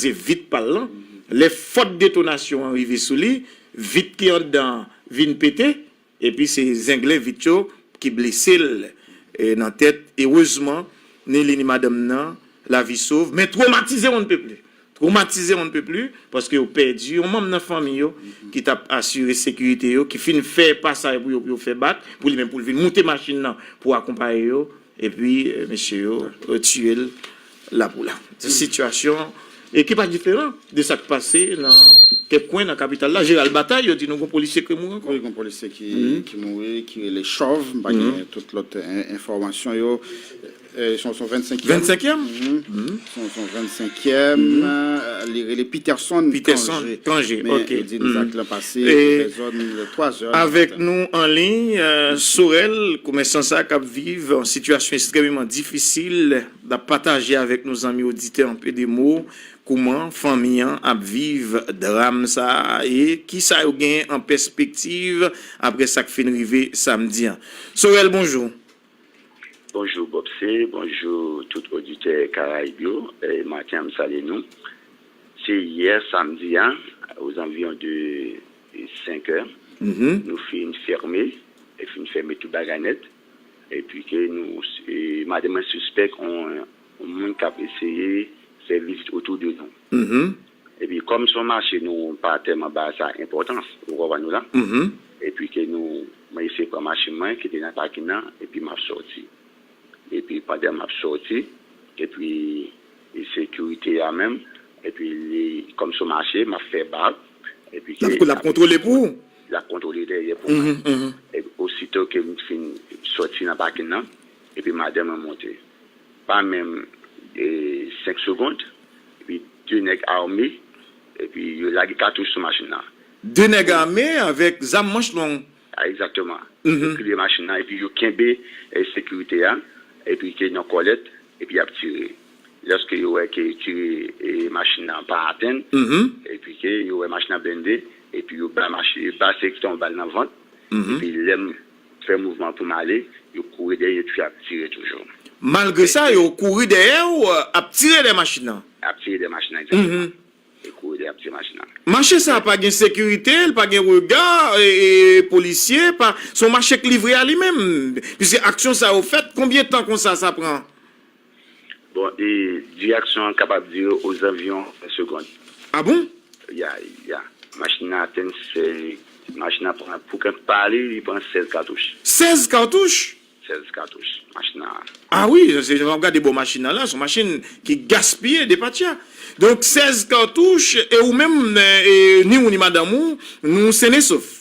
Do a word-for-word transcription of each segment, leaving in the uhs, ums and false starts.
Se vit pa l lan. Lè fòs detonasyon an rive sou li, vit ki anndan an vin pete, epi se zenglen vit yo ki blese l, e, nan tèt. Erezman, ni li ni madanm nan, lavi sov, men twomatize on ne peut plus. Twomatize on ne peut plus, paske yo pèdi yon manm nan fanmi yo ki t ap asire sekirite yo, ki fin fè pasaj pou yo, pou yo fè bak, pou li menm pou l vin moute machin nan pou akonpaye yo, epi, e, mesye yo, e, tiye l la pou la. Se sitiyasyon, e ki pa diferan de sa k pase nan kèk kwen nan kapital la. Jeral Batay, yo di nou gon polisye ki mouri ankò. Wi, gon polisye ki, ki mouri, ki rele Chòv. M pa gen tout lòt, e, enfòmasyon yo. E, se yon, se yon vennsenkyèm. Vennsenkyèm? Se yon, se yon vennsenkyèm. E, li rele Peterson Cangé. Cangé, men yo di n zak lan pase nan zòn twa zè nan maten. Avèk nou an liy, e, Sorel, komèsan sa k ap viv yon sitiyasyon ekstrèmeman difisil, l ap pataje avèk nou, zanmi oditè, an pe de mo, kòman fanmi an ap viv dram sa a e kisa yo genyen an pèspektiv apre sa k fin rive samdi an. Sorel, bonjou. Bonjou Bob C, bonjou tout oditè Karayib yo. E, maten an, m salye nou. Se yè samdi a, ozanviyon de, e, senk è, nou fin fèmen, e fin fèmen tout bagay nèt. Epi ke nou, e, madanm mwen sispèk on, on moun k ap eseye fè vizit otou de nou. Epi kòm se yon mache nou pa tèlman ba sa enpòtans, ou konprann nou la? Epi ke nou, mwen eseye pran machin mwen ki te nan pakin nan, epi m ap sòti. Epi pandan m ap sòti, epi e sekirite a menm, epi li, kòm se yon mache, m ap fè bak, epi ke l ap kontwole pou ou? L ap kontwole dèyè pou mwen. E osito ke m fin sòti nan pakin nan, epi madanm mwen monte. Pa menm, e, senk segonn, epi de nèg ame, epi yo lage katouch sou machin nan. De nèg ame avèk zam manch long. A, egzakteman. Yo kriye machin nan, epi yo kenbe, e, sekirite a, epi ke nan kòlèt, epi y ap tire. Lòske yo wè ke tire, e, machin nan pa atenn, epi ke yo wè machin nan blende, epi yo ba machi-, ba sekirite yon bal nan vant, epi lè m fè mouvman pou m ale, yo kouri dèyè, yo toujou ap tire toujou. Malgre sa, yo kouri dèyè w, ap tire dèyè machin nan. Ap tire dèyè machin nan, egzakteman. Yo kouri dèyè, ap tire machin nan. Mache sa a pa gen sekirite, l pa gen rega, e, e, polisye, pa, se yon mache k livre a li menm. Piske aksyon sa yo fèt, konbyen tan konsa sa pran? Bon, e, di aksyon an kapab dire ozanviyon ven segonn. A bon? Ya, ya. Machin nan atenn se, machin nan pran, pou kèk pale, li pran sèz katouch. Sèz katouch? Sèz katouch, machin nan. A wi, se, se, w ap gade bò machin nan la, se yon machin ki gaspiye depatcha. Donk, sèz katouch, e ou menm, e, e, ni ou ni madanm ou, nou sen e sof.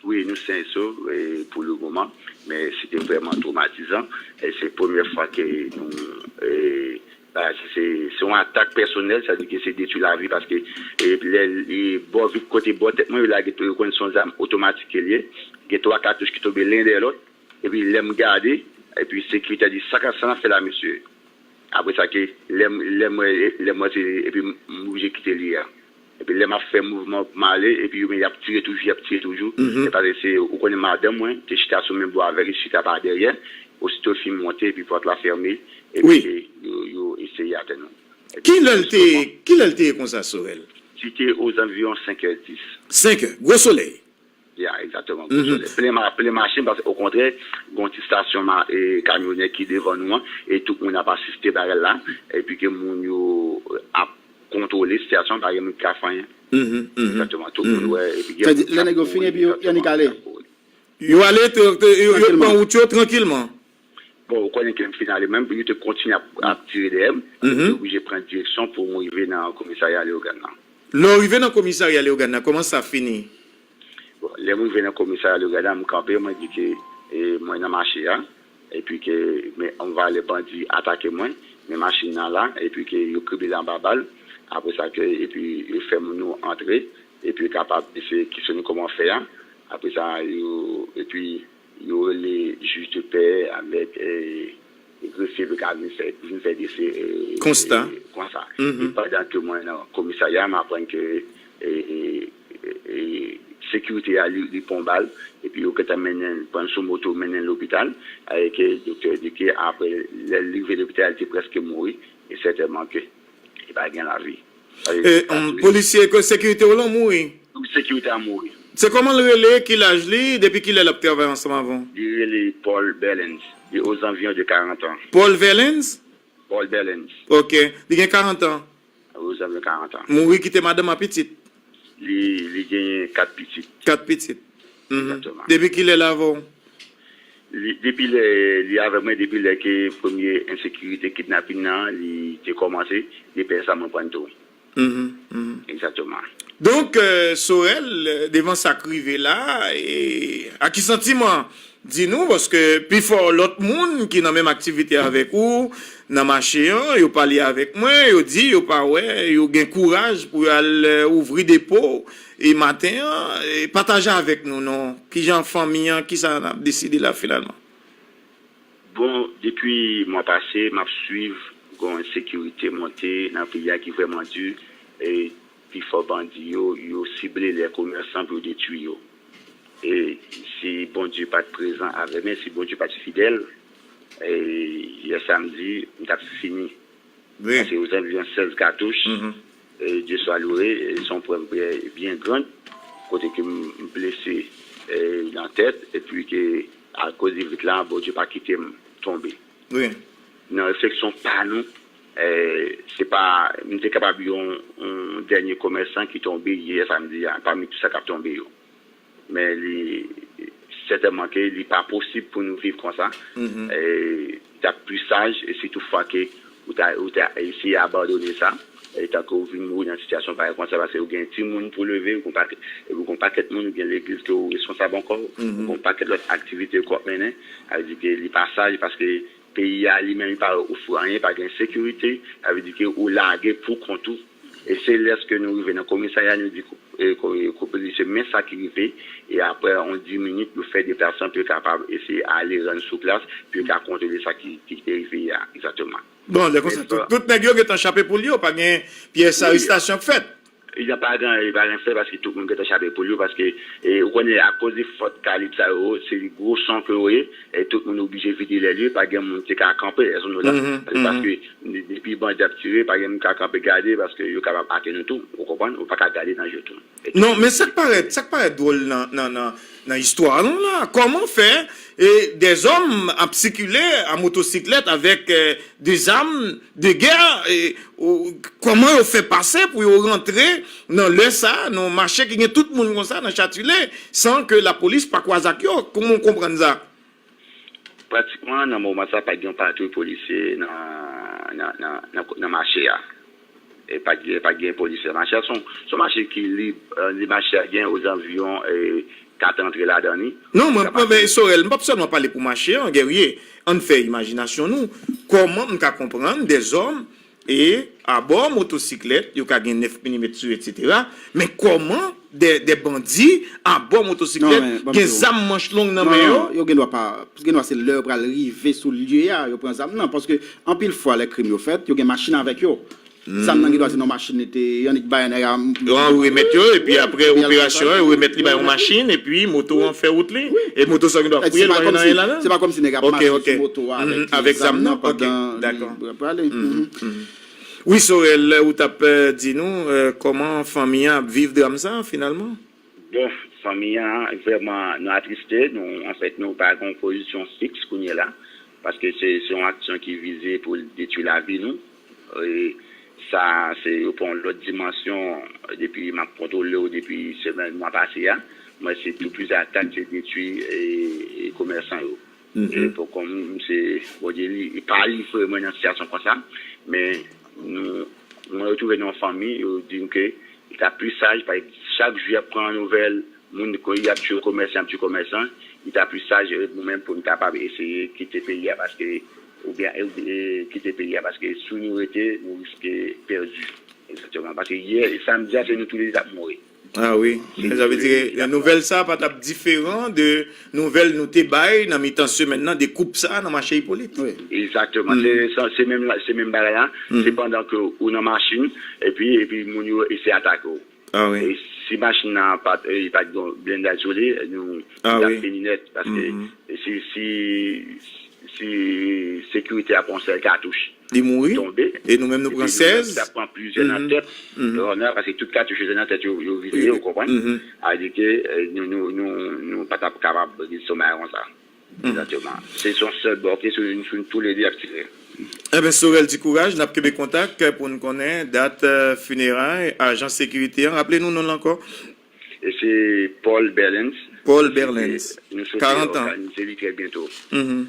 Wi, nou sen e sof, e, pou le moman, men se te vrèman twomatizan. E se premyè fwa ke nou, e, bagay sa, se, se yon atak pèsonèl, sa di ke se detwi lavi, paske, e, lè, e, bò vit kote bò tèt mwen, yo lage, yo konn se yon zam otomatik ke l ye, gen twa katouch ki tonbe len dèyè lòt, epi lè m gade, epi sekirite a di, "Sa ka, sa n ap fè la, mesye?" Apre sa ke, lè m, lè m wè, lè m wè se, epi m, m oblije kite lye a. Epi lè m ap fè mouvman pou m ale, epi yo menm y ap tire toujou, y ap tire toujou. Se paske se, ou konnen madanm mwen te chita sou menm bò avèk li, chita pa dèyè. Osito l fin monte, epi pòt la fèmen, epi yo, yo eseye atenn nou. Epi ki lè l te, ki lè l te ye konsa, Sorel? Se te ozanviyon senk è dis. Senk è, gwo solèy. Ya, egzakteman, gwo solèy. Plen ma-, plen machin, paske okontrè, gon ti stasyon ma-, e, kamyonèt ki devan nou an, e tout moun ap asiste bagay la, epi ke moun yo, e, ap kontwole sitiyasyon an, pa gen moun ki ka fè anyen. Egzakteman, tout moun wè, epi gen moun ki ap kouri, egzakteman, ki ap kouri. Yo ale, yo, yo, yo pran wout yo trankilman. Bon, ou konnen ke m fin ale menm, yo te kontinye ap, ap tire dèyè m, m te oblije pran direksyon pou m rive nan komisarya Leyogàn nan. Lè w rive nan komisarya Leyogàn nan, kòman sa fini? Bon, lè m rive nan komisarya Leyogàn nan, m kanpe, mwen di ke, e, mwen nan mache a, epi ke, men, yon valè bandi atake mwen, men machin nan la, epi ke yo krible l anba bal. Apre sa ke, epi yo fè moun yo antre, epi yo kapab eseye kesyone kòman fè a. Apre sa, yo, epi yo rele jij de pè avèk, e, grefye pou ka vin fè, vin fè dese, e, konsta. E, konsta. E pandan ke mwen nan komisarya, m aprann ke, e, e, e, e, sekirite a, li, li pran bal, epi yo gentan mennen l, pran l sou moto, mennen l lopital, e ke doktè di ke apre, lè l rive lopital, li te prèske mouri, e sètènman ke li pa gen lavi. E, um, polisye ke sekirite w lan mouri. Sekirite a mouri. Se kòman l rele, ki laj li, depi kilè l ap travay ansanm avè w? Li rele Paul Berlens. Li ozanviyon de karant an. Paul Verlens? Paul Berlens. Ok. Li gen karant an. Ozanviyon karant an. Mouri kite madanm ak pitit. Li, li genyen kat pitit. Kat pitit. Mhm. Egzakteman. Depi kilè l avè w? Li, depi lè li avè mwen, depi lè ke premye ensekirite kidnapin nan, li te kòmanse, depi lè sa mwen pran tou. Mhm, mhm. Egzakteman. Donk, euh, Sorel, euh, devan sa k rive la, e, a ki santiman? Di nou, paske pifò lòt moun ki nan menm aktivite avèk ou, nan mache an, yo pale avèk mwen, yo di yo pa wè, yo gen kouraj pou y al, euh, ouvri depo e maten an, e pataje avèk nou, non. Kijan fanmi an, kisa n ap deside la finalman? Bon, depi mwa pase, m ap swiv, gon ensekirite monte nan peyi a ki vrèman di, e pifò bandi yo, yo sible lè komèsan pou yo detwi yo. E si Bondye pa t prezan avè m, si Bondye pa t fidèl, e yè samdi, m t ap fini. Wi. Pase ozanviyon sèz katouch, mhm, e Dye swa loure, e se yon prèv byen, byen grann, kote ke m, m blese, e nan tèt, epi ke akoz de vit la, Bondye pa kite m tonbe. Wi. Nan refleksyon pa nou, e se pa, m te kapab yon, yon dènye komèsan ki tonbe yè samdi a, pami tout sa k ap tonbe yo. Men li, sètènman ke li pa posib pou nou viv konsa. Mhm. E, t ap pli saj, e si toutfwa ke ou ta, ou ta eseye abandone sa, e tanke ou vin mouri nan sitiyasyon parèy konsa, paske ou gen timoun pou leve, ou gen pakèt, epi ou gen pakèt moun, ou gen legliz ke ou responsab ankò, mhm, ou gen pakèt lòt aktivite ke w ap mennen, sa vle di ke li pa saj, paske peyi a li menm, li pa ofri anyen, pa gen sekirite, sa vle di ke ou lage pou kont ou. E se lèske nou rive nan komisarya, nou di, e, ko-, e, ko-, polisye, men sa ki rive, e apre yon dis minit, nou fè deplasman pou yo kapab eseye ale rann sou plas, pou yo ka kontwole sa ki, ki te rive a, egzakteman. Bon, lè konsa, tout, tout nèg yo gentan chape poul yo, pa gen pyès arestasyon k fèt. Wi. Li pa gen, li pa gen fè paske tout moun gentan chape poul yo, paske, e, ou konnen, akoz de fòt kalib sa yo, se gwo son ke yo ye, e tout moun oblije vide lè li, pa gen moun ki ka kanpe, èske nou la? Mhm, mhm. Paske de-, depi bandi ap tire, pa gen moun ki ka kanpe gade, paske yo kapab atake nou tou, ou konprann? Ou pa ka gade nan je tou. Non, men sa k parèt, sa k parèt dwòl nan, nan, nan, nan istwa nou la, kòman fè, e, dèzòm ap sikile a motosiklèt avèk, e, de zam de gè, e, o, kòman yo fè pase pou yo rantre nan lè sa, nan mache ki gen tout moun konsa nan Chatulet, san ke lapolis pa kwaze ak yo? Kòman w konprann sa? Pratikman, nan moman sa, pa t gen yon patwouy polisye nan, nan, nan, nan, nan mache a. E pa t gen, pa t gen polisye nan mache a. Se yon, se yon mache ki lib, e, li mache a gen ozanviyon, e, kat antre ladan li. Non, mwen, mwen, men, Sorel, m p ap sèlman pale pou mache an, Guerrier. Ann fè imajinasyon nou. Kòman m ka konprann dèzòm e abò motosiklèt, yo ka gen nèf milimèt sou yo, etsetera. Men kòman de, de bandi abò motosiklèt, gen zam manch long nan men yo? Non, yo gen dwa pa, gen dwa se lè yo pral rive sou lye a, yo pran zam nan. Paske anpil fwa, lè krim yo fèt, yo gen machin avèk yo. Zam nan gen dwa se nan machin li te annik bay nèg a. Yo remèt yo, epi apre operasyon an, yo remèt li bay yon machin, epi moto an fè wout li. Wi. E moto sa gen dwa fouye, l pa gen anyen ladan. Se pa kòmsi nèg ap mache sou moto a avèk zam nan pandan li ap prale. Wi, Sorel, ou t ap, eh, di nou, eh, kòman fanmi an ap viv dram sa a, finalman? Bon, fanmi an, vrèman, nou atriste. Nou, anfèt, nou pa gen yon pozisyon fiks kounye a la, paske se, se yon aksyon ki vize pou detwi lavi nou. E sa, se, yo pran yon lòt dimansyon, depi m ap kontwole w depi semèn, mwa pase a. Mwen, se tou plizyè atak, se detwi, e, e komèsan yo. E pou kòm se, Bondye li, li pa livre mwen nan sitiyasyon konsa, men nou, mwen retwouve nan yon fanmi, yo di m ke li ta pli saj, paske chak jou y ap pran nouvèl, moun ke y ap tiye komèsan, ap tiye komèsan, li ta pli saj, e nou menm pou n kapab eseye kite peyi a, paske, oubyen, e, e, kite peyi a, paske si nou rete, nou riske pèdi. Egzakteman. Paske yè, samdi a, se nou toulede t ap mouri. Ah wi. Men sa vle di, nouvèl sa a pa t ap diferan de nouvèl nou te bay nan mitan semèn nan de koup sa a nan mache Ipolit. Wi. Egzakteman. Se, se, se menm la, se menm bagay la. Se pandan ke ou nan machin, epi, epi moun yo eseye atake w. Ah wi. E si machin nan pa t, e, pa t gen blendaj sou li, nou, nou t ap fini nèt. Paske si, si, Si sekirite a pran sèl katouch Li mouri. tonbe, E nou menm nou pran sèz. Sa pran plizyè nan tèt. Lè paske tout katouch yo nan tèt yo, yo vide, ou konprann? Sa vle di ke eh, nou, nou, nou, nou pa t ap kapab rive sou mayon sa. Egzakteman. Se yon sèl bò ke sou, sou tou le de ap tire. Enben, Sorel Dikouraj, n ap kenbe kontak pou n konnen dat eh, fineray ajan sekirite an. Raple nou non l ankò. E se Paul Berlens. Paul Berlens. Nou swete Karant an. Òganize li trè byento. Mhm.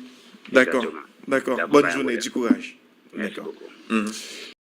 Dakò. Egzakteman. Dakò. Dakò, Bòn pa jounen, pwoblèm. Dikouraj. Mèsi Dakò. bokou. Mhm.